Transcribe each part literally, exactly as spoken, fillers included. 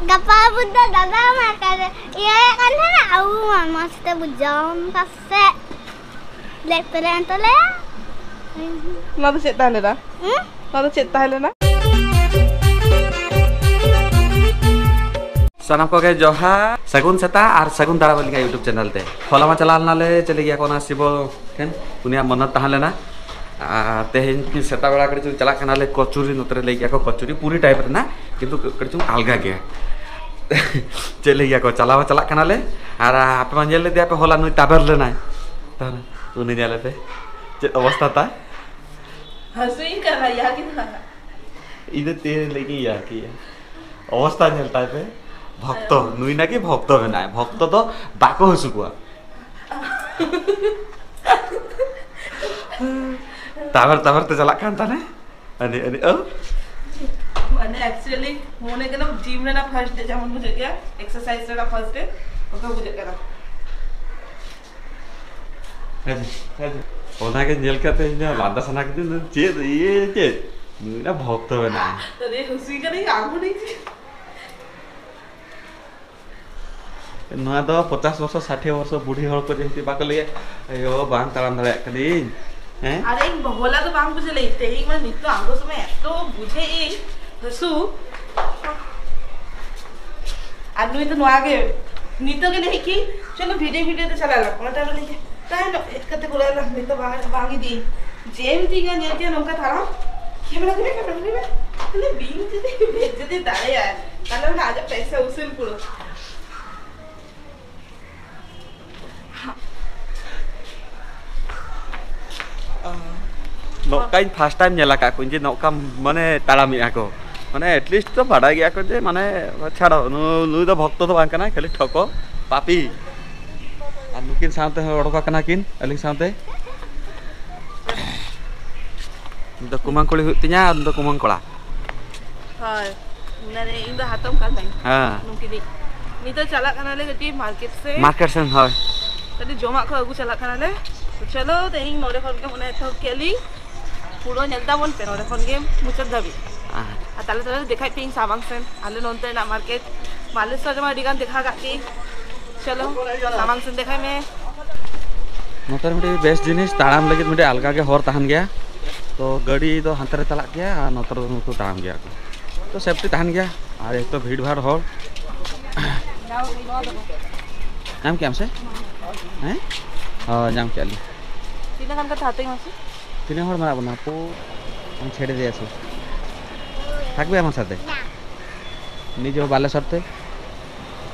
ᱜᱟᱯᱟ ᱵᱩᱫᱷ ᱫᱚ ᱫᱟᱫᱟ ᱢᱟ ᱚᱠᱟᱨᱮ ᱤᱭᱟᱹᱭᱮᱫ ᱠᱟᱱ ᱛᱟᱦᱮᱱᱟ, ᱟᱵᱚ ᱢᱟ ᱢᱚᱡᱽ ᱛᱮ ᱵᱩᱡᱷᱟᱹᱣ ᱯᱟᱥᱮᱡ ᱞᱮ ᱯᱮᱨᱮᱱ ᱛᱟᱞᱮᱭᱟ᱾ ᱚᱱᱟ ᱫᱚ ᱪᱮᱫ ᱛᱟᱦᱮᱸ ᱞᱮᱱᱟ? ᱦᱩᱸ? ᱚᱱᱟ ᱫᱚ ᱪᱮᱫ ᱛᱟᱦᱮᱸ ᱞᱮᱱᱟ? ᱥᱟᱱᱟᱢ ᱠᱚᱜᱮ ᱡᱚᱦᱟᱨ, ᱥᱟᱹᱜᱩᱱ ᱥᱮᱛᱟᱜ ᱟᱨ ᱥᱟᱹᱜᱩᱱ ᱫᱟᱨᱟᱢ ᱟᱹᱞᱤᱧᱟᱜ YouTube ᱪᱮᱱᱮᱞ ᱛᱮ᱾ ᱦᱚᱞᱟ ᱢᱟ ᱪᱟᱞᱟᱣ ᱞᱮᱱᱟᱞᱮ ᱪᱮᱫ ᱞᱟᱹᱜᱤᱫ ᱟᱠᱚ ᱚᱱᱟ ᱥᱤᱵᱚ ᱴᱷᱮᱱ, ᱩᱱᱤᱭᱟᱜ ᱢᱚᱱᱚᱛ ᱛᱟᱦᱮᱸ ᱞᱮᱱᱟ᱾ ᱟᱨ ᱛᱮᱦᱮᱧ ᱥᱮᱛᱟᱜ ᱵᱮᱲᱟ ᱠᱟᱹᱴᱤᱡ ᱪᱩᱞᱩᱝ ᱪᱟᱞᱟᱜ ᱠᱟᱱᱟᱞᱮ ᱠᱚᱪᱩᱨᱤ, ᱱᱚᱛᱮ ᱨᱮ ᱞᱟᱹᱭ ᱜᱮᱭᱟ ᱠᱚ ᱠᱚᱪᱩᱨᱤ, ᱯᱩᱨᱤ type ᱨᱮᱱᱟᱜ, ᱠᱤᱱᱛᱩ ᱠᱟᱹᱴᱤᱡ ᱪᱩᱞᱩᱝ ᱟᱞᱜᱟ ᱜᱮᱭᱟ᱾ ᱪᱮᱫ ᱞᱟᱹᱭ ᱜᱮᱭᱟ ᱠᱚ, ᱪᱟᱞᱟᱣ ᱪᱟᱞᱟᱜ ᱠᱟᱱᱟᱞᱮ᱾ ᱟᱨ ᱟᱯᱮ ᱢᱟ ᱧᱮᱞ ᱞᱮᱫᱮᱭᱟ ᱯᱮ, ᱦᱚᱞᱟ ᱱᱩᱭ ᱛᱟᱵᱮᱨ ᱞᱮᱱᱟᱭ, ᱛᱟᱦᱚᱞᱮ ᱩᱱᱤ ᱧᱮᱞ ᱯᱮ ᱪᱮᱫ ᱚᱵᱚᱥᱛᱟ ᱛᱟᱭ᱾ ᱦᱟᱹᱥᱩᱭᱤᱧ ᱠᱟᱱᱟ ᱭᱟ ᱠᱤ ᱱᱟ᱾ ᱤᱧ ᱫᱚ ᱛᱮ ᱞᱟᱹᱜᱤᱫ ᱭᱟ ᱠᱤ ᱚᱵᱚᱥᱛᱟ ᱧᱮᱞ ᱛᱟᱭ ᱯᱮ᱾ ᱵᱷᱚᱠᱛᱚ, ᱟᱭᱳ᱾ ᱱᱩᱭ ᱱᱟᱠᱤ ᱵᱷᱚᱠᱛᱚ ᱢᱮᱱᱟᱭ, ᱵᱷᱚᱠᱛᱚ ᱫᱚ ᱵᱟᱠᱚ ᱦᱟᱹᱥᱩ ᱠᱚᱣᱟ᱾ ᱛᱟᱵᱮᱨ ᱛᱟᱵᱮᱨ ᱛᱮ ᱪᱟᱞᱟᱜ ᱠᱟᱱ ᱛᱟᱦᱮᱸ᱾ ᱟᱹᱰᱤ, ᱟᱹᱰᱤ, ᱚ? ᱢᱟᱱᱮ, actually, ᱢᱚᱱᱮ ᱠᱟᱱᱟ gym ᱨᱮᱱᱟᱜ first day ᱡᱮᱢᱚᱱ ᱵᱩᱡᱷᱟᱹᱜ ᱜᱮᱭᱟ, exercise ᱨᱮᱱᱟᱜ first day, ᱚᱱᱠᱟ ᱵᱩᱡᱷᱟᱹᱜ ᱠᱟᱱᱟ᱾ ᱦᱮᱸ, ᱦᱮᱸ᱾ ᱚᱱᱟᱜᱮ ᱧᱮᱞ ᱠᱟᱛᱮ ᱤᱧ ᱫᱚ ᱞᱟᱸᱫᱟ ᱥᱟᱱᱟ ᱠᱤᱫᱤᱧ, ᱪᱮᱫ ᱤᱭᱟᱹ, ᱪᱮᱫ? ᱱᱩᱭ ᱫᱚ ᱵᱷᱚᱠᱛᱚ ᱢᱮᱱᱟᱭᱟ᱾ ᱟᱨᱮ, ᱦᱩᱥᱩᱭ ᱠᱟᱹᱱᱟᱹᱧ, ᱟᱨᱦᱚᱸ ᱞᱟᱹᱭ ᱪᱮᱫ? ᱱᱚᱣᱟ ᱫᱚ ᱯᱚᱪᱟᱥ ᱵᱚᱨᱥᱚ, ᱥᱟᱴᱷᱤ ᱵᱚᱨᱥᱚ ᱵᱩᱰᱷᱤ ᱦᱚᱲ ᱠᱚ ᱡᱮ ᱦᱤᱸᱛᱤ ᱵᱟᱠᱚ ᱞᱟᱹᱭᱟ, "ᱟᱭᱳ, ᱵᱟᱝ ᱛᱟᱲᱟᱢ ᱫᱟᱲᱮᱭᱟᱜ ᱠᱟᱹᱱᱟᱹᱧ", ᱦᱮᱸ? ᱟᱨᱮ, ᱤᱧ ᱦᱚᱞᱟ ᱫᱚ ᱵᱟᱝ ᱵᱩᱡᱷᱟᱹᱣ ᱞᱮᱫ ᱛᱮᱦᱮᱧ ᱢᱟ ᱱᱤᱛᱚᱜ ᱟᱬᱜᱚ ᱥᱚᱢᱚᱭ ᱮᱛᱚ ᱵᱩᱡᱷᱟᱹᱣ ᱤᱧ ᱦᱟᱹᱥᱩ᱾ ᱟᱨ ᱱᱩᱭ ᱫᱚ ᱱᱚᱣᱟ ᱜᱮ, ᱱᱤᱛᱚᱜ ᱜᱮ ᱞᱟᱹᱭ ᱠᱤ, "ᱪᱚᱞᱚ video, video ᱛᱮ ᱪᱟᱞᱟᱜ ᱟᱞᱟᱝ", ᱚᱱᱟ time ᱨᱮ ᱞᱟᱹᱭ ᱠᱮᱫ, "ᱛᱟᱭᱱᱚᱢ ᱦᱮᱡ ᱠᱟᱛᱮ ᱠᱚᱨᱟᱣ ᱟᱞᱟᱝ, ᱱᱤᱛᱚᱜ ᱵᱟᱝ, ᱵᱟᱝ ᱤᱫᱤ", ᱡᱮ ᱢᱤᱛᱟᱹᱧᱟ ᱧᱮᱞ ᱠᱮᱫ ᱱᱚᱝᱠᱟ ᱛᱟᱲᱟᱢ, "camera ᱫᱷᱚᱨᱮ, camera ᱫᱷᱚᱨᱮ ᱢᱮ", ᱛᱟᱦᱞᱮ ᱵᱤᱧ ᱡᱩᱫᱤ, ᱡᱩᱫᱤ ᱫᱟᱲᱮᱭᱟᱜᱼᱟᱭ, ᱛᱟᱦᱞᱮ ᱚᱱᱟ ᱟᱡᱟᱜ ᱯᱚᱭᱥᱟ ᱩᱥᱩᱞ ᱯᱩᱨᱟᱹ᱾ ᱱᱚᱝᱠᱟᱧ first time ᱧᱮᱞ ᱟᱠᱟᱫ ᱠᱚᱣᱟᱧ ᱡᱮ ᱱᱚᱝᱠᱟ ᱢᱟᱱᱮ ᱛᱟᱲᱟᱢᱮᱜᱼᱟ ᱠᱚ, ᱢᱟᱱᱮ at least ᱛᱚ ᱵᱟᱰᱟᱭ ᱜᱮᱭᱟ ᱠᱚ ᱡᱮ ᱢᱟᱱᱮ ᱪᱷᱟᱲᱚ, ᱱᱩ-, ᱱᱩᱭ ᱫᱚ ᱵᱷᱚᱠᱛᱚ ᱫᱚ ᱵᱟᱝ ᱠᱟᱱᱟᱭ, ᱠᱷᱟᱹᱞᱤ ᱴᱷᱚᱠᱚ ᱯᱟᱯᱤ᱾ ᱟᱨ ᱱᱩᱠᱤᱱ ᱥᱟᱶᱛᱮ ᱦᱚᱸ ᱚᱰᱚᱠ ᱟᱠᱟᱱᱟ ᱠᱤᱱ ᱟᱹᱞᱤᱧ ᱥᱟᱶᱛᱮ᱾ ᱤᱧ ᱫᱚ ᱠᱩᱢᱟᱹᱝ ᱠᱩᱲᱤ ᱦᱩᱭᱩᱜ ᱛᱤᱧᱟ ᱟᱨ ᱩᱱᱤ ᱫᱚ ᱠᱩᱢᱟᱹᱝ ᱠᱚᱲᱟ᱾ ᱦᱳᱭ, ᱢᱟᱱᱮ ᱤᱧ ᱫᱚ ᱦᱟᱛᱚᱢ ᱠᱟᱱ ᱛᱟᱹᱧ᱾ ᱦᱮᱸ᱾ ᱱᱩᱠᱤᱱᱤᱡ᱾ ᱱᱤᱛᱚᱜ ᱪᱟᱞᱟᱜ ᱠᱟᱱᱟᱞᱮ ᱠᱟᱹᱴᱤᱡ market ᱥᱮᱫ᱾ Market ᱥᱮᱱ, ᱦᱳᱭ᱾ ᱠᱟᱹᱴᱤᱡ ᱡᱚᱢᱟᱜ ᱠᱚ ᱟᱹᱜᱩ ᱪᱟᱞᱟᱜ ᱠᱟᱱᱟᱞᱮ᱾ ᱛᱚ ᱪᱚᱞᱚ, ᱛᱮᱦᱮᱧ ᱱᱚᱰᱮ ᱠᱷᱚᱱ ᱜᱮ ᱢᱟᱱᱮ ᱮᱛᱚᱦᱚᱵ ᱠᱮᱫ ᱞᱤᱧ᱾ ᱯᱩᱨᱟᱹ ᱧᱮᱞ ᱛᱟᱵᱚᱱ ᱯᱮ ᱱᱚᱰᱮ ᱠᱷᱚᱱ ᱜᱮ ᱢᱩᱪᱟᱹᱫ ᱫᱷᱟᱹᱵᱤᱡ᱾ ᱟᱨ ᱛᱟᱦᱞᱮ ᱛᱟᱦᱞᱮ ᱫᱮᱠᱷᱟᱭ ᱯᱮ ᱤᱧ ᱥᱟᱢᱟᱝ ᱥᱮᱱ, ᱟᱞᱮ ᱱᱚᱱᱛᱮ ᱨᱮᱱᱟᱜ ᱢᱟᱨᱠᱮᱴ᱾ ᱵᱟᱞᱮᱥᱚᱨ ᱨᱮᱢᱟ ᱟᱹᱰᱤ ᱜᱟᱱ ᱫᱮᱠᱷᱟ ᱠᱟᱜ ᱯᱮ᱾ ᱪᱚᱞᱚ, ᱥᱟᱢᱟᱝ ᱥᱮᱱ ᱫᱮᱠᱷᱟᱭ ᱢᱮ᱾ ᱱᱚᱛᱮ ᱨᱮ ᱢᱤᱫᱴᱤᱡ ᱵᱮᱥ ᱡᱤᱱᱤᱥ, ᱛᱟᱲᱟᱢ ᱞᱟᱹᱜᱤᱫ ᱢᱤᱫᱴᱤᱡ ᱟᱞᱜᱟ ᱜᱮ ᱦᱚᱨ ᱛᱟᱦᱮᱱ ᱜᱮᱭᱟ᱾ ᱛᱚ ᱜᱟᱹᱰᱤ ᱫᱚ ᱦᱟᱱᱛᱮ ᱨᱮ ᱪᱟᱞᱟᱜ ᱜᱮᱭᱟ ᱟᱨ ᱱᱚᱛᱮ ᱨᱮ ᱱᱩᱠᱩ ᱛᱟᱲᱟᱢ ᱜᱮᱭᱟ ᱠᱚ᱾ ᱛᱚ ᱥᱮᱯᱴᱤ ᱛᱟᱦᱮᱱ ᱜᱮᱭᱟ᱾ ᱟᱨ ᱮᱠ ᱛᱚ ᱵᱷᱤᱲ ᱵᱷᱟᱲ ᱦᱚᱲ᱾ ᱧᱟᱢ ᱠᱮᱜ ᱟᱢ ᱥᱮ? ᱦᱮᱸ? ᱦᱳᱭ, ᱧᱟᱢ ᱠᱮᱜᱼᱟ ᱞᱤᱧ᱾ ᱛᱤᱱᱟᱹᱜ ᱜᱟᱱ ᱠᱟᱛᱮ ᱦᱟᱛᱟᱣ ᱢᱟᱥᱮ? ᱛᱤᱱᱟᱹᱜ ᱦᱚᱲ ᱢᱮᱱᱟᱜ ᱵᱚᱱᱟ? ᱯᱩ-, ᱟᱢ ᱪᱷᱮᱲᱮ ᱫᱮᱭᱟ ᱥᱮ? থাকবে আমার সাথে? নিজে বালেশ্বর তে?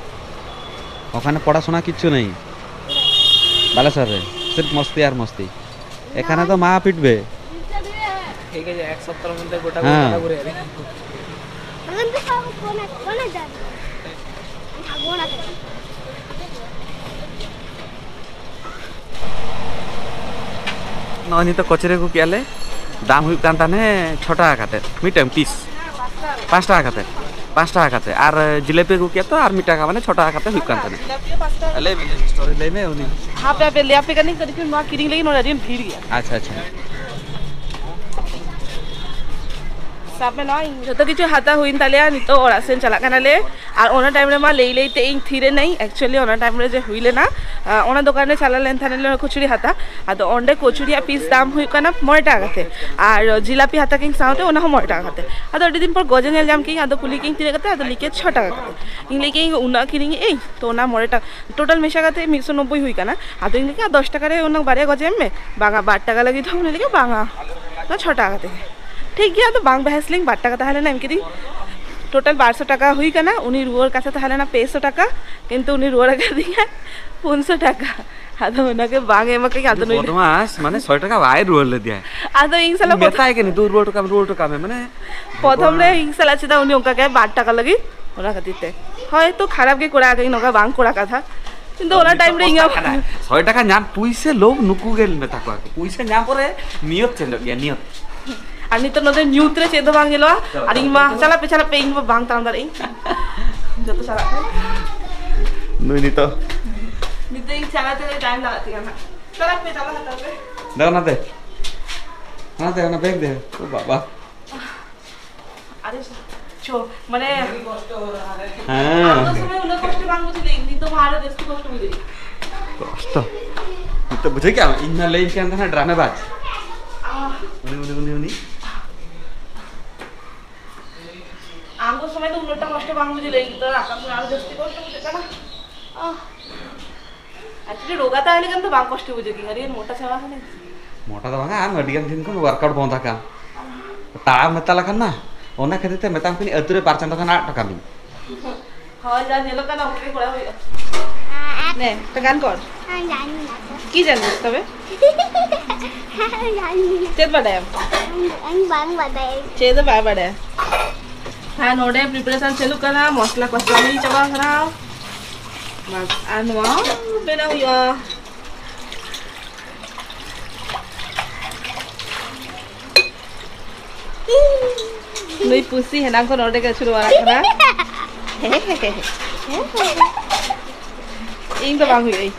ওখানে পড়াশোনা কিচ্ছু নেই বালেশ্বর রে, সির্ফ মস্তি আর মস্তি। এখানে তো মা পিটবে। ঠিক আছে, এক সপ্তাহের মধ্যে গোটা হ্যাঁ। গোটা ঘুরে যাবে। ᱱᱚᱜᱼᱚᱭ ᱱᱤᱛᱚᱜ ᱠᱚᱪᱩᱨᱤ ᱟᱹᱜᱩ ᱠᱮᱜᱼᱟ ᱞᱮ᱾ ᱫᱟᱢ ᱦᱩᱭᱩᱜ ᱠᱟᱱ ᱛᱟᱦᱮᱸᱱᱟ ᱪᱷᱚ ᱴᱟᱠᱟ ᱠᱟᱛᱮᱫ, ᱢᱤᱫᱴᱟᱝ ᱯᱤᱥ ᱯᱟᱸᱪ ᱴᱟᱠᱟ ᱠᱟᱛᱮᱫ᱾ ᱯᱟᱸᱪ ᱴᱟᱠᱟ ᱠᱟᱛᱮᱫ᱾ ᱟᱨ ᱡᱤᱞᱟᱹᱯᱤ ᱟᱹᱜᱩ ᱠᱮᱜᱼᱟ ᱛᱚ, ᱟᱨ ᱢᱤᱫ ᱴᱟᱠᱟ, ᱢᱟᱱᱮ ᱪᱷᱚ ᱴᱟᱠᱟ ᱠᱟᱛᱮᱫ ᱦᱩᱭᱩᱜ ᱠᱟᱱ ᱛᱟᱦᱮᱸᱱᱟ᱾ ᱞᱟᱹᱭ ᱢᱮ, ᱥᱴᱳᱨᱤ ᱞᱟᱹᱭ ᱢᱮ᱾ ᱩᱱᱤ ᱦᱟᱯᱮ ᱦᱟᱯᱮ ᱞᱟᱹᱭ ᱟᱯᱮ ᱠᱟᱹᱱᱟᱹᱧ, ᱠᱟᱹᱴᱤᱡ ᱠᱷᱚᱱ ᱱᱚᱣᱟ ᱠᱤᱨᱤᱧ ᱞᱟᱹᱜᱤᱫ ᱱᱚᱰᱮ ᱟᱹᱰᱤ ᱵᱷᱤᱲ ᱜᱮᱭᱟ᱾ ᱟᱪᱪᱷᱟ, ᱟᱪᱪᱷᱟ᱾ ᱥᱟᱵ ᱢᱮ, ᱱᱚᱣᱟ ᱡᱷᱚᱛᱚ ᱠᱤᱪᱷᱩ ᱦᱟᱛᱟᱣ ᱦᱩᱭᱮᱱ ᱛᱟᱞᱮᱭᱟ, ᱱᱤᱛᱚᱜ ᱚᱲᱟᱜ ᱥᱮᱱ ᱪᱟᱞᱟᱜ ᱠᱟᱱᱟᱞᱮ᱾ ᱟᱨ ᱚᱱᱟ ᱴᱟᱭᱤᱢ ᱨᱮᱢᱟ ᱞᱟᱹᱭ ᱞᱟᱹᱭ ᱛᱮ ᱤᱧ ᱛᱷᱤᱨ ᱮᱱᱟᱹᱧ᱾ ᱮᱠᱪᱩᱭᱮᱞᱤ ᱚᱱᱟ ᱴᱟᱭᱤᱢ ᱨᱮ ᱡᱮ ᱦᱩᱭ ᱞᱮᱱᱟ, ᱟᱸ, ᱚᱱᱟ ᱫᱚᱠᱟᱱ ᱨᱮ ᱪᱟᱞᱟᱣ ᱞᱮᱱ ᱛᱟᱦᱮᱱᱟᱞᱮ ᱠᱚᱪᱩᱨᱤ ᱦᱟᱛᱟᱣ᱾ ᱟᱫᱚ ᱚᱸᱰᱮ ᱠᱚᱪᱩᱨᱤᱭᱟᱜ ᱯᱤᱥ ᱫᱟᱢ ᱦᱩᱭᱩᱜ ᱠᱟᱱᱟ ᱢᱚᱬᱮ ᱴᱟᱠᱟ ᱠᱟᱛᱮ, ᱟᱨ ᱡᱤᱞᱟᱯᱤ ᱦᱟᱛᱟᱣ ᱠᱤᱧ ᱥᱟᱶᱛᱮ ᱚᱱᱟ ᱦᱚᱸ ᱢᱚᱬᱮ ᱴᱟᱠᱟ ᱠᱟᱛᱮ᱾ ᱟᱫᱚ ᱟᱹᱰᱤ ᱫᱤᱱ ᱯᱚᱨ ᱜᱚᱡᱮ ᱧᱮᱞ ᱧᱟᱢ ᱠᱤᱧ, ᱟᱫᱚ ᱠᱩᱞᱤ ᱠᱤᱧ ᱛᱤᱱᱟᱹᱜ ᱠᱟᱛᱮ, ᱟᱫᱚ ᱞᱟᱹᱭ ᱠᱮᱫ ᱪᱷᱚ ᱴᱟᱠᱟ ᱠᱟᱛᱮ᱾ ᱤᱧ ᱞᱟᱹᱭ ᱠᱮᱫ ᱤᱧ ᱩᱱᱟᱹᱜ ᱠᱤᱨᱤᱧ ᱮᱫ ᱟᱹᱧ, ᱛᱚ ᱚᱱᱟ ᱢᱚᱬᱮ ᱴᱟᱠᱟ ᱴᱳᱴᱟᱞ ᱢᱮᱥᱟ ᱠᱟᱛᱮ ᱢᱤᱫᱥᱚ ᱱᱚᱵᱵᱳᱭ ᱦᱩᱭ ᱠᱟᱱᱟ᱾ ᱟᱫᱚ ᱤᱧ ᱞᱟᱹᱭ ᱠᱮᱫ ᱫᱚᱥ ᱴᱟᱠᱟ ᱨᱮ ᱚᱱᱟ ᱵᱟᱨᱭᱟ ᱜᱚᱡᱮ ᱮᱢ ᱢᱮ, ᱵᱟᱝᱟ ᱵᱟᱨ ᱴᱟᱠᱟ ᱞᱟᱹᱜᱤᱫ ᱫᱚ᱾ ᱩᱱᱤ ᱞᱟᱹᱭ ᱠᱮᱫ ᱵᱟᱝᱟ, ᱚᱱᱟ ᱪᱷᱚ ᱴᱟᱠᱟ ᱠᱟᱛᱮ᱾ ᱴᱷᱤᱠ ᱜᱮᱭᱟ, ᱟᱫᱚ ᱵᱟᱝ ᱵᱟᱦᱮᱥ ᱞᱤᱧ ᱵᱟᱨ ᱴᱟᱠᱟ ᱛᱟᱦᱮᱸ ᱞᱮᱱᱟ, ᱮᱢ ᱠᱤᱫᱤᱧ᱾ ᱴᱳᱴᱟᱞ ᱵᱟᱨᱥᱚ ᱴᱟᱠᱟ ᱦᱩᱭ ᱠᱟᱱᱟ, ᱩᱱᱤ ᱨᱩᱣᱟᱹᱲ ᱠᱟᱛᱷᱟ ᱛᱟᱦᱮᱸ ᱞᱮᱱᱟ ᱯᱮᱥᱚ ᱴᱟᱠᱟ, ᱠᱤᱱᱛᱩ ᱩᱱᱤ ᱨᱩᱣᱟᱹᱲ ᱟᱠᱟᱫᱤᱧᱟ ᱯᱩᱱᱥᱚ ᱴᱟᱠᱟ᱾ ᱟᱫᱚ ᱚᱱᱟᱜᱮ ᱵᱟᱝ ᱮᱢ ᱟᱠᱟᱫᱤᱧ, ᱟᱫᱚ ᱱᱩᱭ ᱵᱚᱫᱢᱟᱥ, ᱢᱟᱱᱮ ᱥᱚᱭ ᱴᱟᱠᱟ ᱵᱟᱭ ᱨᱩᱣᱟᱹᱲ ᱞᱮᱫᱮᱭᱟ᱾ ᱟᱫᱚ ᱤᱧ ᱥᱟᱞᱟᱜ ᱯᱨᱚᱛᱷᱚᱢ ᱢᱮᱛᱟᱭ ᱠᱟᱹᱱᱟᱹᱧ, "ᱫᱩ ᱨᱩᱣᱟᱹᱲ ᱦᱚᱴᱚ ᱠᱟᱜ ᱢᱮ, ᱨᱩᱣᱟᱹᱲ ᱦᱚᱴᱚ ᱠᱟᱜ ᱢᱮ", ᱢᱟᱱᱮ ᱯᱨᱚᱛᱷᱚᱢ ᱨᱮ ᱤᱧ ᱥᱟᱞᱟᱜ ᱪᱮᱫᱟᱜ ᱩᱱᱤ ᱚᱱᱠᱟ ᱜᱮ ᱵᱟᱨ ᱴᱟᱠᱟ ᱞᱟᱹᱜᱤᱫ? ᱚᱱᱟ ᱠᱷᱟᱹᱛᱤᱨ ᱛᱮ ᱦᱚᱭᱛᱚ ᱠᱷᱟᱨᱟᱯ ᱜᱮ ᱠᱚᱨᱟᱣ ᱟᱠᱟᱫᱟᱹᱧ, ᱱᱚᱝᱠᱟ ᱵᱟᱝ ᱠᱚᱨᱟᱣ ᱠᱟᱛᱷᱟ, ᱠᱤᱱᱛᱩ ᱚᱱᱟ ᱴᱟᱭᱤᱢ ᱨᱮ ᱤᱧᱟᱹᱜ ᱥᱚᱭ ᱴᱟᱠᱟ ᱧᱟᱢ ᱯᱩᱭᱥᱟᱹ ᱞᱳᱵᱷ ᱱᱩᱠᱩ ᱜᱮ ᱢᱮᱛᱟ ᱠᱚᱣᱟ ᱠᱚ, ᱯᱩᱭᱥᱟᱹ ᱧᱟᱢ ᱯᱚᱨᱮ ᱱᱤᱭᱚᱛ ᱪᱮᱧᱡᱚᱜ ᱜᱮᱭᱟ, ᱱᱤᱭᱚᱛ᱾ ᱟᱨ ᱱᱤᱛᱚᱜ ᱱᱚᱰᱮ ᱧᱩᱛ ᱨᱮ ᱪᱮᱫ ᱫᱚ ᱵᱟᱝ ᱧᱮᱞᱚᱜᱼᱟ᱾ ᱟᱨ ᱤᱧ ᱢᱟ, ᱪᱟᱞᱟᱜ ᱯᱮ, ᱪᱟᱞᱟᱜ ᱯᱮ, ᱤᱧ ᱢᱟ ᱵᱟᱝ ᱛᱟᱲᱟᱢ ᱫᱟᱲᱮᱭᱟᱜ ᱟᱹᱧ᱾ ᱡᱚᱛᱚ ᱪᱟᱞᱟᱜ ᱯᱮ᱾ ᱱᱩᱭ ᱱᱤᱛᱚᱜ᱾ ᱱᱤᱛᱚᱜ ᱤᱧ ᱪᱟᱞᱟᱣ ᱛᱮ ᱴᱟᱭᱤᱢ ᱞᱟᱜᱟᱜ ᱛᱤᱧᱟ ᱱᱟᱜ᱾ ᱪᱟᱞᱟᱜ ᱯᱮ, ᱪᱟᱞᱟᱣ ᱦᱟᱛᱟᱲ ᱯᱮ᱾ ᱫᱮ ᱚᱱᱟᱛᱮ, ᱚᱱᱟᱛᱮ ᱚᱱᱟ ᱵᱮᱜᱽ ᱫᱮ᱾ ᱳ ᱵᱟᱵᱟ᱾ ᱪᱚ, ᱢᱟᱱᱮ, ᱦᱮᱸ᱾ ᱟᱢ ᱫᱚ ᱥᱚᱢᱚᱭ ᱩᱱᱟᱹᱜ ᱠᱚᱥᱴᱚ ᱵᱟᱝ ᱵᱩᱡᱷᱟᱹᱜ, ᱱᱤᱛᱚᱜ ᱢᱟ ᱟᱨᱚ ᱡᱟᱹᱥᱛᱤ ᱠᱚᱥᱴᱚ ᱵᱩᱡᱷᱟᱹᱜ᱾ ᱠᱚᱥᱴᱚ? ᱱᱤᱛᱚᱜ ᱵᱩᱡᱷᱟᱹᱣ ᱠᱮᱜ ᱟᱢ? ᱤᱧ ᱢᱟ ᱞᱟᱹᱭᱟᱹᱧ ᱠᱟᱱ ᱛᱟᱦᱮᱱᱟ ᱰᱨᱟᱢᱮ ᱵᱟᱡᱽ᱾ ᱟᱦ᱾ ᱩᱱᱤ, ᱩᱱᱤ, ᱩᱱᱤ, ᱩᱱᱤ᱾ ᱟᱢ ᱫᱚ ᱥᱚᱢᱚᱭ ᱫᱚ ᱩᱱᱟᱹᱜ ᱴᱟ ᱠᱚᱥᱴᱚ ᱵᱟᱝ ᱵᱩᱡᱷᱟᱹᱜ, ᱱᱤᱛᱚᱜ ᱨᱟᱠᱟᱵ ᱥᱚᱢᱚᱭ ᱟᱨᱚ ᱡᱟᱹᱥᱛᱤ ᱠᱚᱥᱴᱚ ᱵᱩᱡᱷᱟᱹᱜ ᱠᱟᱱᱟ᱾ ᱟᱦ᱾ Actually, ᱨᱳᱜᱟ ᱛᱟᱦᱮᱸ ᱞᱮᱠᱷᱟᱱ ᱫᱚ ᱵᱟᱝ ᱠᱚᱥᱴᱚ ᱵᱩᱡᱷᱟᱹᱜ ᱜᱮᱭᱟ, ᱟᱹᱰᱤ ᱢᱚᱴᱟ ᱪᱟᱵᱟ ᱠᱟᱹᱱᱟᱹᱧ᱾ ᱢᱚᱴᱟ ᱫᱚ ᱵᱟᱝᱟ, ᱟᱨ ᱟᱹᱰᱤ ᱜᱟᱱ ᱫᱤᱱ ᱠᱷᱚᱱ workout ᱵᱚᱱᱫ ᱟᱠᱟᱱ᱾ ᱛᱟᱲᱟᱢ ᱢᱮᱛᱟ ᱞᱮᱠᱷᱟᱱ ᱱᱟ, ᱚᱱᱟ ᱠᱷᱟᱹᱛᱤᱨ ᱛᱮ ᱢᱮᱛᱟᱢ ᱠᱟᱹᱱᱟᱹᱧ, ᱟᱹᱛᱩ ᱨᱮ ᱵᱟᱨ ᱪᱟᱸᱫᱳ ᱠᱷᱟᱱ ᱟᱫ ᱦᱚᱴᱚ ᱠᱟᱹᱢᱤ᱾ ᱦᱳᱭ, ᱡᱟ ᱧᱮᱞᱚᱜ ᱠᱟᱱᱟ, ᱚᱱᱠᱟ ᱜᱮ ᱠᱚᱨᱟᱣ ᱦᱩᱭᱩᱜᱼᱟ᱾ ᱟᱨ ᱱᱮ, ᱛᱚ ᱜᱟᱱ ᱠᱚᱨ᱾ ᱦᱮᱸ, ᱜᱟᱱ ᱢᱮᱱᱟᱜ ᱠᱚ᱾ ᱠᱤ ᱡᱟᱹᱱᱤᱥ ᱛᱚᱵᱮ? ᱦᱮᱸ, ᱜᱟᱱ ᱢᱮᱱᱟᱜ᱾ ᱪᱮᱫ ᱵᱟᱰᱟᱭᱟᱢ? ᱤᱧ, ᱤᱧ ᱵᱟᱝ ᱵᱟᱰᱟᱭᱟᱹᱧ᱾ ᱪᱮᱫ ᱦᱚᱸ ᱵᱟᱭ ᱵᱟᱰᱟᱭᱟ᱾ ᱦᱮᱸ, ᱱᱚᱰᱮ preparation ᱪᱟᱹᱞᱩᱜ ᱠᱟᱱᱟ, ᱢᱚᱥᱞᱟ ᱠᱚᱥᱟᱣ ᱦᱩᱭ ᱪᱟᱵᱟ ᱟᱠᱟᱱᱟ᱾ ᱵᱟᱥ, ᱟᱨ ᱱᱚᱣᱟ ᱵᱮᱱᱟᱣ ᱦᱩᱭᱩᱜᱼᱟ᱾ ᱱᱩᱭ ᱯᱩᱥᱤ ᱦᱮᱱᱟᱝ ᱠᱷᱚᱱ ᱱᱚᱰᱮ ᱜᱮ ᱟᱹᱪᱩᱨ ᱵᱟᱲᱟᱜ ᱠᱟᱱᱟ᱾ ᱤᱧ ᱫᱚ ᱵᱟᱝ ᱦᱩᱭᱩᱜᱼᱟᱹᱧ᱾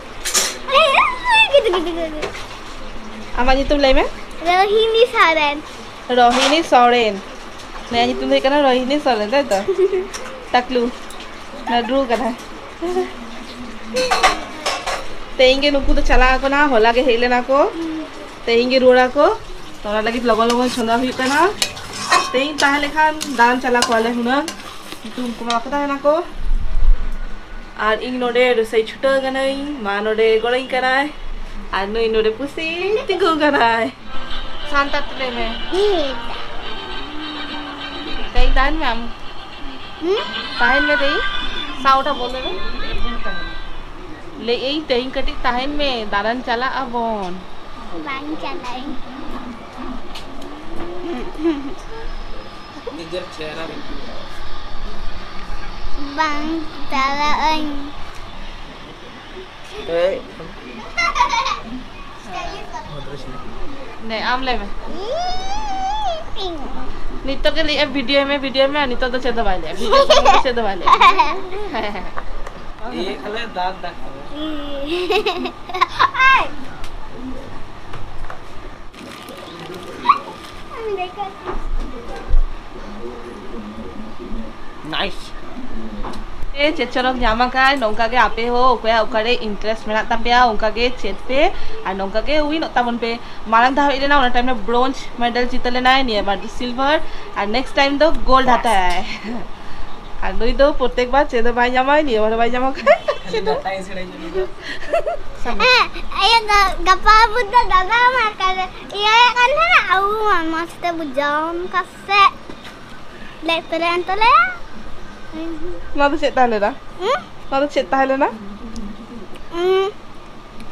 ᱟᱢᱟᱜ ᱧᱩᱛᱩᱢ ᱞᱟᱹᱭ ᱢᱮ᱾ ᱨᱳᱦᱤᱱᱤ ᱥᱚᱨᱮᱱ᱾ ᱨᱳᱦᱤᱱᱤ ᱥᱚᱨᱮᱱ᱾ ᱱᱩᱭᱟᱜ ᱧᱩᱛᱩᱢ ᱫᱚ ᱦᱩᱭᱩᱜ ᱠᱟᱱᱟ ᱨᱳᱦᱤᱱᱤ ᱥᱚᱨᱮᱱ, ᱛᱟᱭ ᱛᱚ? ᱴᱟᱠᱞᱩ᱾ ᱱᱟᱰᱨᱩ ᱠᱟᱱᱟ᱾ ᱛᱮᱦᱮᱧ ᱜᱮ ᱱᱩᱠᱩ ᱫᱚ ᱪᱟᱞᱟᱣ ᱟᱠᱟᱱᱟ, ᱦᱚᱞᱟ ᱜᱮ ᱦᱮᱡ ᱞᱮᱱᱟ ᱠᱚ, ᱛᱮᱦᱮᱧ ᱜᱮ ᱨᱩᱣᱟᱹᱲᱟ ᱠᱚ᱾ ᱛᱚ, ᱚᱱᱟ ᱞᱟᱹᱜᱤᱫ ᱞᱚᱜᱚᱱ ᱞᱚᱜᱚᱱ ᱪᱚᱸᱫᱟ ᱦᱩᱭᱩᱜ ᱠᱟᱱᱟ᱾ ᱛᱮᱦᱮᱧ ᱛᱟᱦᱮᱸ ᱞᱮᱠᱷᱟᱱ ᱫᱟᱬᱟᱱ ᱪᱟᱞᱟᱣ ᱠᱚᱜᱼᱟ ᱞᱮ ᱦᱩᱱᱟᱹᱝ, ᱠᱤᱱᱛᱩ ᱩᱱᱠᱩ ᱢᱟ ᱵᱟᱠᱚ ᱛᱟᱦᱮᱱᱟ ᱠᱚ᱾ ᱟᱨ ᱤᱧ ᱱᱚᱰᱮ ᱨᱚᱥᱚᱭ ᱪᱷᱩᱴᱟᱹᱣ ᱠᱟᱹᱱᱟᱹᱧ, ᱢᱟ ᱱᱚᱰᱮ ᱜᱚᱲᱚᱧ ᱠᱟᱱᱟᱭ, ᱟᱨ ᱱᱩᱭ ᱱᱚᱰᱮ ᱯᱩᱥᱤ ᱛᱤᱸᱜᱩ ᱠᱟᱱᱟᱭ᱾ ᱥᱟᱱᱛᱟᱲ ᱛᱮ ᱞᱟᱹᱭ ᱢᱮ᱾ ᱦᱮᱸ᱾ ᱛᱮᱦᱮᱧ ᱛᱟᱦᱮᱱ ᱢᱮ ᱟᱢ᱾ ᱦᱩᱸ? ᱛᱟᱦᱮᱱ ᱢᱮ ᱛᱮᱦᱮᱧ᱾ ᱥᱟᱶ ᱩᱴᱷᱟ ᱵᱚᱞ ᱢᱮ᱾ ᱞᱟᱹᱭ ᱟᱹᱧ ᱛᱮᱦᱮᱧ ᱠᱟᱹᱴᱤᱡ ᱛᱟᱦᱮᱱ ᱢᱮ, ᱫᱟᱬᱟᱱ ᱪᱟᱞᱟᱜ ᱟᱵᱚᱱ᱾ ᱵᱟᱝ ᱪᱟᱞᱟᱜ ᱟᱹᱧ᱾ ᱱᱤᱡᱮᱨ ᱪᱮᱦᱨᱟ ᱵᱤᱱ ᱵᱟᱝ ᱪᱟᱞᱟᱜ ᱟᱹᱧ᱾ ᱮᱭ᱾ ᱱᱮ, ᱟᱢ ᱞᱟᱹᱭ ᱢᱮ᱾ ᱱᱤᱛᱚᱜ ᱜᱮ ᱞᱟᱹᱭᱮᱫᱼᱟ, video ᱢᱮ, video ᱢᱮ, ᱟᱨ ᱱᱤᱛᱚᱜ ᱫᱚ ᱪᱮᱫ ᱫᱚ ᱵᱟᱭ ᱞᱟᱹᱭᱟ, video ᱥᱚᱢᱚᱭ ᱫᱚ ᱪᱮᱫ ᱫᱚ ᱵᱟᱭ ᱞᱟᱹᱭᱟ᱾ ᱤᱭᱟᱹ ᱠᱷᱟᱱᱮ ᱫᱟᱸᱛ ᱫᱟᱜ ᱠᱟᱫᱟ᱾ ᱟᱭ᱾ ᱟᱢ ᱞᱟᱹᱭ ᱠᱟᱜ᱾ ᱱᱟᱭᱤᱥ᱾ ᱮ, ᱪᱮᱫ ᱪᱚᱨᱚᱠ ᱧᱟᱢ ᱟᱠᱟᱫ᱾ ᱱᱚᱝᱠᱟ ᱜᱮ ᱟᱯᱮ ᱦᱚᱸ ᱚᱠᱚᱭᱟᱜ ᱚᱠᱟᱨᱮ interest ᱢᱮᱱᱟᱜ ᱛᱟᱯᱮᱭᱟ, ᱚᱱᱠᱟ ᱜᱮ ᱪᱮᱫ ᱯᱮ ᱟᱨ ᱱᱚᱝᱠᱟ ᱜᱮ win ᱚᱜ ᱛᱟᱵᱚᱱ ᱯᱮ᱾ ᱢᱟᱲᱟᱝ ᱫᱷᱟᱣ ᱦᱮᱡ ᱞᱮᱱᱟ, ᱚᱱᱟ time ᱨᱮ bronze medal ᱡᱤᱛᱟᱹ ᱞᱮᱱᱟᱭ, ᱱᱤᱭᱟᱹ ᱵᱟᱨ ᱫᱚ silver ᱟᱨ next time ᱫᱚ gold ᱦᱟᱛᱟᱭᱟᱭ᱾ ᱟᱨ ᱱᱩᱭ ᱫᱚ ᱯᱨᱚᱛᱮᱠ ᱵᱟᱨ ᱪᱮᱫ ᱦᱚᱸ ᱵᱟᱭ ᱧᱟᱢᱟᱭ, ᱱᱤᱭᱟᱹ ᱵᱟᱨ ᱦᱚᱸ ᱵᱟᱭ ᱧᱟᱢ ᱟᱠᱟᱫ᱾ ᱦᱮᱸ, ᱤᱭᱟᱹ ᱫᱚ ᱜᱟᱯᱟ ᱵᱩᱫᱷ ᱫᱚ ᱫᱟᱫᱟ ᱢᱟ ᱠᱟᱨᱮ ᱤᱭᱟᱹ ᱠᱟᱱ ᱛᱟᱦᱮᱱᱟ, ᱟᱵᱚ ᱢᱟ ᱢᱚᱡᱽ ᱛᱮ ᱵᱩᱡᱷᱟᱹᱣ ᱚᱱᱠᱟ ᱥᱮ᱾ ᱞᱮ ᱯᱮᱨᱮᱱ ᱛᱟᱞᱮ᱾ ᱱᱚᱣᱟ ᱫᱚ ᱪᱮᱫ ᱛᱟᱦᱮᱸ ᱞᱮᱱᱟ? ᱦᱩᱸ? ᱱᱚᱣᱟ ᱫᱚ ᱪᱮᱫ ᱛᱟᱦᱮᱸ ᱞᱮᱱᱟ? ᱩᱸ,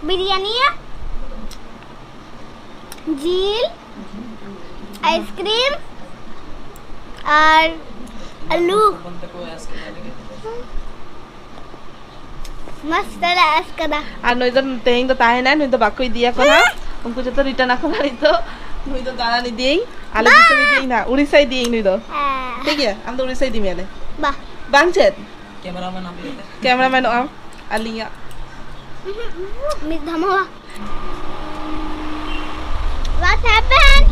ᱵᱤᱨᱭᱟᱱᱤ, ᱡᱤᱞ, ice cream ᱟᱨ ᱟᱹᱞᱩ᱾ ᱢᱚᱡᱽ ᱛᱮᱞᱮ ᱟᱥᱠᱟᱫᱟ᱾ ᱟᱨ ᱱᱩᱭ ᱫᱚ ᱛᱮᱦᱮᱧ ᱫᱚ ᱛᱟᱦᱮᱱᱟᱭ, ᱱᱩᱭ ᱫᱚ ᱵᱟᱠᱚ ᱤᱫᱤᱭᱟᱠᱚ ᱱᱟᱦᱟᱜ᱾ ᱩᱱᱠᱩ ᱡᱚᱛᱚ return ᱟᱠᱚ ᱱᱟᱦᱟᱜ ᱱᱤᱛᱚᱜ᱾ ᱱᱩᱭ ᱫᱚ ᱫᱟᱬᱟᱱ ᱤᱫᱤᱭᱟᱹᱧ, ᱟᱞᱮ ᱵᱟ! ᱫᱤᱥᱚᱢ ᱤᱫᱤᱭᱟᱹᱧ ᱱᱟᱦᱟᱜ, ᱩᱲᱤᱥᱥᱟ ᱤᱫᱤᱭᱟᱹᱧ ᱱᱩᱭ ᱫᱚ᱾ ᱦᱮᱸ᱾ ᱴᱷᱤᱠ ᱜᱮᱭᱟ, ᱟᱢ ᱫᱚ ᱩᱲᱤᱥᱥᱟ ᱤᱫᱤ ᱢᱮᱭᱟᱞᱮ᱾ ᱵᱟ᱾ ᱵᱟᱝ ᱪᱮᱫ? Cameraman ᱟᱢ ᱜᱮ᱾ Cameraman ᱚᱜ ᱟᱢ, ᱟᱹᱞᱤᱧᱟᱜ᱾ ᱢᱤᱫ ᱫᱷᱟᱣ ᱦᱚᱸ ᱵᱟ᱾ What happened?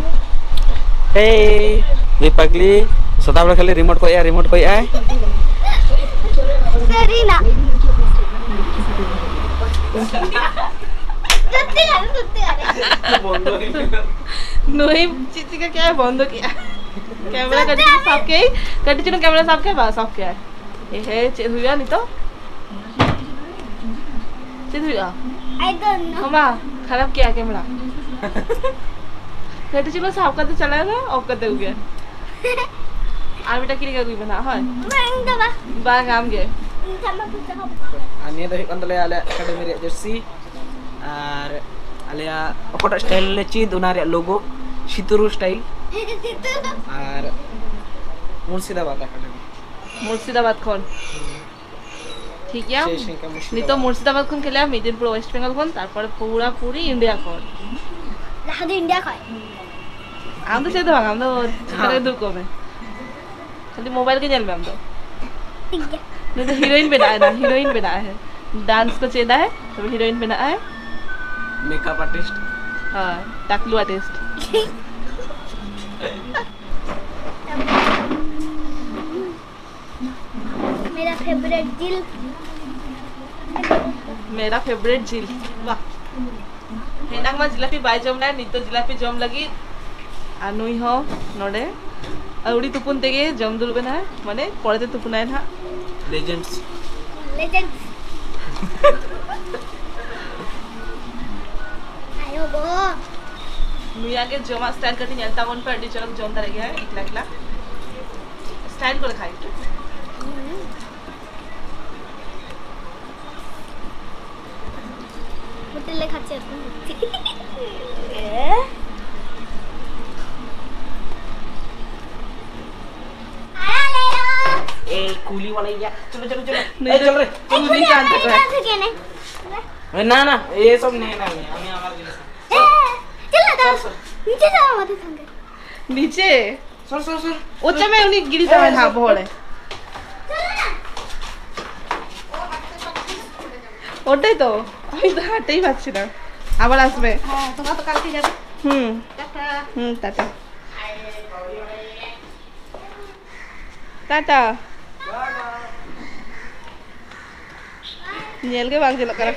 ᱦᱮᱭ, ᱱᱩᱭ ᱯᱟᱜᱽᱞᱤ ᱥᱟᱫᱟ ᱵᱮᱲᱟ ᱠᱷᱟᱹᱞᱤ remote ᱠᱚᱭᱟᱭ, remote ᱠᱚᱭᱟᱭ᱾ ᱥᱟᱹᱨᱤᱱᱟᱜ᱾ ᱥᱚᱛᱛᱤ ᱠᱟᱨᱮ, ᱥᱚᱛᱛᱤ ᱠᱟᱨᱮ᱾ ᱱᱩᱭ ᱪᱮᱫ ᱪᱤᱠᱟᱹ ᱠᱮᱜᱼᱟᱭ? ᱵᱚᱱᱫᱚ ᱠᱮᱜᱼᱟᱭ᱾ Camera ᱠᱟᱹᱴᱤᱡ ᱪᱩᱞᱩᱝ ᱥᱟᱵ ᱠᱮᱜᱼᱟᱭ, ᱠᱟᱹᱴᱤᱡ ᱪᱩᱞᱩᱝ camera ᱥᱟᱵ ᱠᱮᱜᱼᱟᱭ, ᱵᱟᱥ off ᱠᱮᱜᱼᱟᱭ᱾ ᱮ ᱦᱮ, ᱪᱮᱫ ᱦᱩᱭᱩᱜᱼᱟ ᱱᱤᱛᱚᱜ? ᱪᱮᱫ ᱦᱩᱭᱩᱜᱼᱟ? I don't know. ᱢᱟᱢᱟ, ᱠᱷᱟᱨᱟᱯ ᱠᱮᱜᱼᱟ camera᱾ ᱠᱟᱹᱴᱤᱡ ᱪᱩᱞᱩᱝ ᱥᱟᱵ ᱠᱟᱛᱮ ᱪᱟᱞᱟᱣ ᱮᱱᱟ, off ᱠᱟᱛᱮ ᱟᱹᱜᱩ ᱠᱮᱜᱼᱟ᱾ ᱟᱨ ᱢᱤᱫᱴᱟᱝ ᱠᱤᱨᱤᱧ ᱟᱹᱜᱩᱭ ᱢᱮ ᱱᱟᱦᱟᱜ, ᱦᱳᱭ? ᱵᱟᱝ, ᱤᱧ ᱫᱚ ᱵᱟᱝ᱾ ᱵᱟᱝ, ᱟᱢ ᱜᱮ᱾ ᱤᱧ ᱴᱷᱮᱱ ᱢᱟ ᱯᱚᱭᱥᱟ ᱦᱚᱸ ᱵᱟᱹᱱᱩᱜᱼᱟ᱾ ᱟᱨ ᱱᱤᱭᱟᱹ ᱫᱚ ᱦᱩᱭᱩᱜ ᱠᱟᱱ ᱛᱟᱞᱮᱭᱟ ᱟᱞᱮ academy ᱨᱮᱭᱟᱜ jersey᱾ ᱟᱨ ᱟᱞᱮᱭᱟᱜ ᱚᱠᱟᱴᱟᱜ style ᱞᱮ ᱪᱮᱫ, ᱚᱱᱟ ᱨᱮᱭᱟᱜ logo, ᱥᱤᱛᱩᱨᱩ style᱾ ᱟᱨ ᱢᱩᱨᱥᱤᱫᱟᱵᱟᱫᱽ academy᱾ ᱢᱩᱨᱥᱤᱫᱟᱵᱟᱫᱽ ᱠᱷᱚᱱ᱾ ᱴᱷᱤᱠ ᱜᱮᱭᱟ᱾ ᱥᱮᱭ ᱥᱮᱭ ᱠᱟ ᱢᱩᱨᱥᱤᱫᱟᱵᱟᱫᱽ᱾ ᱱᱤᱛᱚᱜ ᱢᱩᱨᱥᱤᱫᱟᱵᱟᱫᱽ ᱠᱷᱚᱱ ᱠᱷᱮᱞᱟ, ᱢᱤᱫ ᱫᱤᱱ ᱯᱩᱨᱟᱹ West Bengal ᱠᱷᱚᱱ, ᱛᱟᱨᱯᱚᱨᱮ ᱯᱩᱨᱟᱹ ᱯᱩᱨᱤ India ᱠᱷᱚᱱ᱾ ᱞᱟᱦᱟ ᱫᱚ India ᱠᱷᱚᱱ᱾ ᱟᱢ ᱫᱚ ᱪᱮᱫ ᱫᱚ ᱵᱟᱝ, ᱟᱢ ᱫᱚ ᱪᱮᱛᱟᱱ ᱨᱮ ᱦᱮᱸ᱾ ᱫᱩᱲᱩᱵ ᱠᱚᱜ ᱢᱮ᱾ ᱠᱷᱟᱹᱞᱤ mobile ᱜᱮ ᱧᱮᱞ ᱢᱮ ᱟᱢ ᱫᱚ᱾ ᱴᱷᱤᱠ ᱜᱮᱭᱟ᱾ ᱱᱩᱭ ᱫᱚ heroine ᱵᱮᱱᱟᱜ ᱟᱭ ᱱᱟ, heroine ᱵᱮᱱᱟᱜ ᱟᱭ᱾ Dance ᱠᱚ ᱪᱮᱫᱟᱭ, ᱛᱚᱵᱮ heroine ᱵᱮᱱᱟᱜ ᱟᱭ᱾ Makeup artist᱾ ᱦᱳᱭ, ᱴᱟᱠᱞᱩ artist᱾ मेरा फेवरेट झील। मेरा फेवरेट झील। वाह। ᱦᱮᱱᱟᱝ ᱢᱟ ᱡᱤᱞᱟᱯᱤ ᱵᱟᱭ ᱡᱚᱢ ᱞᱮᱫ, ᱱᱤᱛᱚᱜ ᱡᱤᱞᱟᱯᱤ ᱡᱚᱢ ᱞᱟᱹᱜᱤᱫ᱾ ᱟᱨ ᱱᱩᱭ ᱦᱚᱸ ᱱᱚᱰᱮ ᱟᱹᱣᱲᱤ ᱛᱩᱯᱩᱱ ᱛᱮᱜᱮ ᱡᱚᱢ ᱫᱩᱲᱩᱵ ᱮᱱᱟᱭ, ᱢᱟᱱᱮ ᱯᱚᱨᱮᱛᱮ ᱛᱩᱯᱩᱱᱟᱭ ᱱᱟᱦᱟᱜ᱾ ᱞᱮᱡᱮᱱᱰᱥ᱾ ᱞᱮᱡᱮᱱᱰᱥ᱾ ᱟᱭᱳ ᱜᱳ᱾ ᱱᱩᱭᱟᱜ ᱜᱮ ᱡᱚᱢᱟᱜ ᱥᱴᱟᱭᱤᱞ ᱠᱟᱹᱴᱤᱡ ᱧᱮᱞ ᱛᱟᱵᱚᱱ ᱯᱮ, ᱟᱹᱰᱤ ᱪᱚᱨᱚᱠ ᱡᱚᱢ ᱫᱟᱲᱮᱭᱟᱜ ᱜᱮᱭᱟᱭ ᱮᱠᱞᱟ ᱮᱠᱞᱟ᱾ ᱥᱴᱟᱭᱤᱞ ᱠᱚ ᱫᱮᱠᱷᱟᱭ᱾ ᱦᱳᱴᱮᱞ ᱞᱮ ᱠᱷᱟᱪᱮ᱾ ए, कूली वाला ही क्या? चलो, चलो, चलो। नहीं, ए, चल रे। कुली कान तक है। ए, ना, ना, ये सब नहीं, नहीं, नहीं, हमें आवाज नहीं। ए, चल ना, चल, चल। नीचे जाओ, मत संग। नीचे? Sir, sir, sir. ऊंचा में उन्हीं गिरी ए, जावे ना, सर। बोले। चलो ना। ওটাই তো, আমি তো হাঁটেই পাচ্ছি না। আবার আসবে। হ্যাঁ, তোমরা তো কালকে যাবে। হুম। টাটা। হুম, টাটা। টাটা। ᱧᱮᱞ ᱜᱮ ᱵᱟᱝ ᱧᱮᱞᱚᱜ ᱠᱟᱱᱟ᱾